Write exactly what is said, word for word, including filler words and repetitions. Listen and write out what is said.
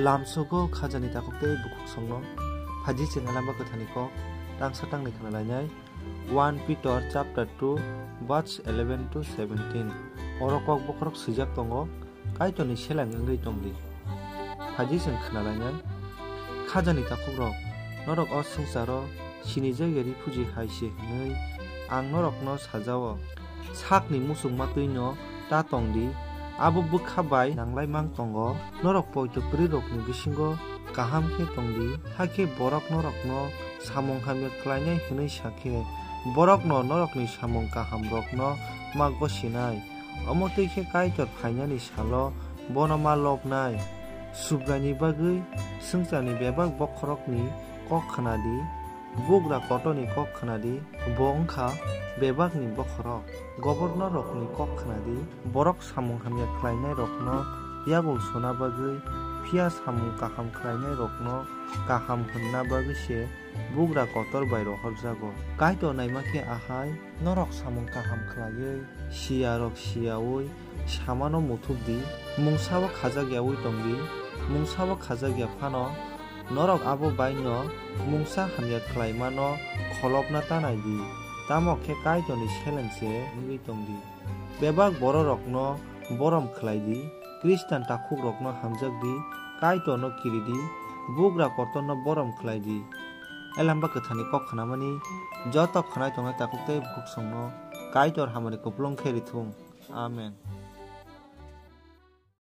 Lamsogo khajani takhuk tei bukhuk songno phaidi chwng Lamba Kwtharni kok tangsa tangni khna lainai. One Peter chapter two, verse eleven to seventeen. Oro kok bokhorok swijak tongo, Kaitorni seleng wngwi tongdi. Phaidi chwng khna lainai. Khajani takhukrok, norok o swngcharo sinijak ya riphuji hai se hwnwi ang norokno sajao. Sakni muchungma twino ta tongdi, abo bwkha bai nanglai mang tongo. Norok poito kwrwirokni bisingo kaham khe tongdi, hakhe borok norokno samung hamya khlainai hwnwi sa khe, borokno norokni samung kahamrokno ma gosinai. Omo twi khe Kaitor phainani salo bono ma lobnai. Subraini bagwi swngcharni bebak bokhorokni kok khna di, bugra kotorni kok khna di, bo wng kha bebakni bokhorok. Gobornorrokni kok khna di, borok samung hamya khlainairokno yagul sona bagwi, phiya samung kaham khlainairokno kaham hwnna bagwi se bugra kotor bai rohorjago. Kaitor naima khe ahai, norok samung kaham khlaiwi, siyarok siyaui samano muthuk di, mungsa o khajak yaui tong di, mungsa o khajak ya phano norok abo bai no mungsa hamya khlaimano kholopna ta nai di, tamo khe Kaitorni seleng se wngwi tong di. Bebak bororokno borom khlai di, Khristan takhukrokno hamjak di, Kaitorno kiri di, bugra kotorno borom khlai di. Elamba Kwtharni kok khnamani joto khnai tongnai takhuk tei bukhuk songno Kaitor hamari kupulung khe rithung. Amen.